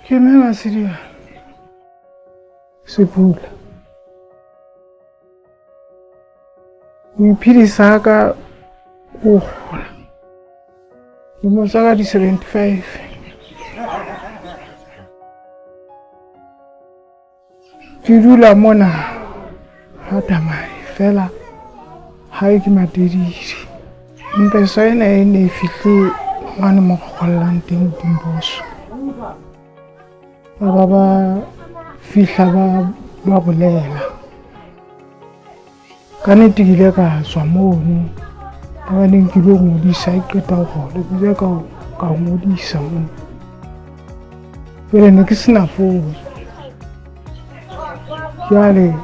Ke mme Masidiana Sepula. Ho iphedisa ka ho kgola. Dilemo tsa ka di 75. Ke dula mona ha Tamae fela hae ke Matedidi. Mpesa ena e ne e fihle mane mo re kgollang teng Dimboso. Ba ba ba fihla ba ba bolela. Ka nnete ke ile ka tswa mono ba neng ke lo ngodisa e qeta ho kgola ke ile ka ka ngodisa mono. Jwale ne ke sena founu. Jwale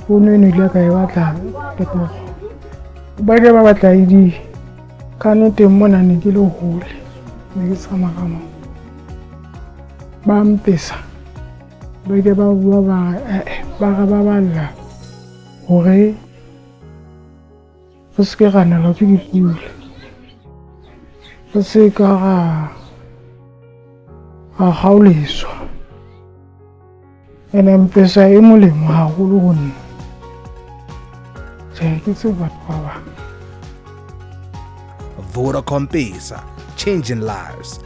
founu eno ile ka e batla qeta ho kgola. Ba ile ba batla ID. Ka nnete mona ne ke le hole, ne ke tsamaya ka maoto. Ba mpesa ba ile ba bua ba re eh ba re baballa hore re se ke ra nelwa ke dipula, re se ka ra ra kgaoleswa. Ene mpesa e molemo haholo ho nna. Tjhe, ke tsebe batho ba bang. Vodacom Pesa, changing lives.